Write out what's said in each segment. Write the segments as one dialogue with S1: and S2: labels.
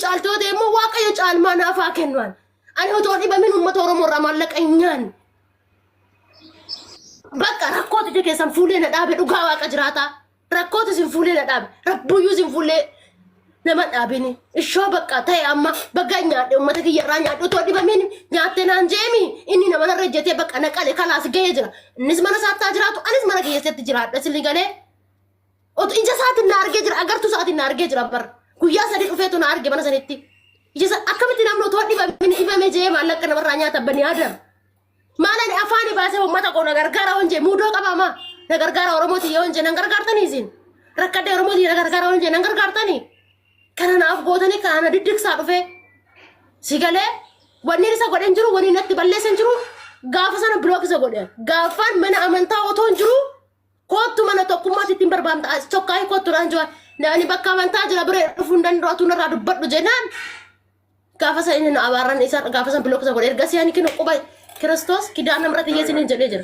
S1: caalti yoo ta'e immoo Waaqayyo caalmaa naaf haa kennu ani. Ani otoo dhibamin uummata Oromoo irraa maallaqa hin nyaanne. Bakka rakkootu ija keessan fuullee na dhaabe dhugaa Waaqa jiraataa. Rakkootu isin fuullee na dhaabe. Rabbuyyuu isin fuullee nama hin dhaabini. Ishoo bakka ta'e amma bakka nyaadhe uummata kiyya irraa nyaadhe otoo dhibamin nyaatte naan jeemi inni nama narra ejjetee bakka na qale kalaas gahee jira. Innis mana isaatti haa jiraatu anis mana kiyya jiraadha isin galee. Otu ija isaatiin na argee jira agartuu isaatiin na argee jira bar. Guyyaa sadii dhufeetu na arge mana sanitti. Ija isaa akkamitti namni otoo dhibamin dhibame jee maallaqa namarraa nyaata bani aadam. Maal ani afaani baasee uummata koo na gargaara hoon jee muudoo qabaa maa na gargaara Oromooti yoo jee nan gargaartanii isin. Rakkadee Oromooti na gargaara hoon jee nan gargaartanii. Kana naaf gootanii kana na diddigsaa dhufee. Si galee wanni isa godhe hin jiru wanni natti balleesse hin jiru gaafa sana bilook isa godhe. Gaafaan mana amantaa otoo hin jiru Koottu mana tokkummaatti ittiin barbaamta as chokkaayii koottu naan jiwa ani bakka amantaa jira bira dhufuu hin danda'u atuu narraa dubbadhu jennaan gaafa san inni na abaarran isa gaafa san bilook isa godhe ergasii ani kinu quba Kiristoos kidaan namratti yeesiniin jedhee jira.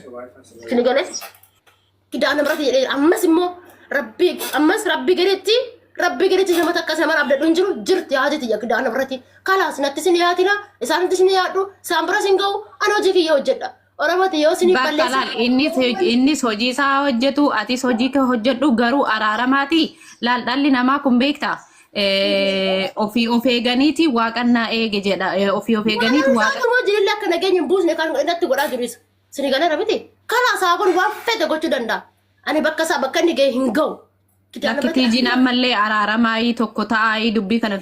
S1: Kini galee kidaan namratti jedhee jira. Ammas immoo rabbii ammas rabbii gaditti rabbii gaditti nama takkas nama abdadhu hin jiru jirti haati tiyya kidaan namratti kalaas natti sin dhiyaatina isaanitti sin dhiyaadhu isaan bira sin ga'u ani hojii kiyya hojjedha. Oromoti yoo isiniif
S2: Bakka
S1: balleessu.
S2: laal innis innis hojii isaa hojjetu atis hojii kee hojjedhu garuu araaramaati laal dhalli namaa kun beekta ofii of eeganiiti waaqan naa eege jedha ofii of eeganiiti
S1: Waan
S2: waaqa
S1: isaan wajjin illee akka nageenya hin buusne kan irratti godhaa jiru isa. Sini galeera miti. Karaa isaa kun waan fedhe gochuu danda'a. Ani bakka isaa bakka inni ga'e hin ga'u.
S2: Lakki tiijiin ammallee araaramaayii tokko ta'aayii dubbii kana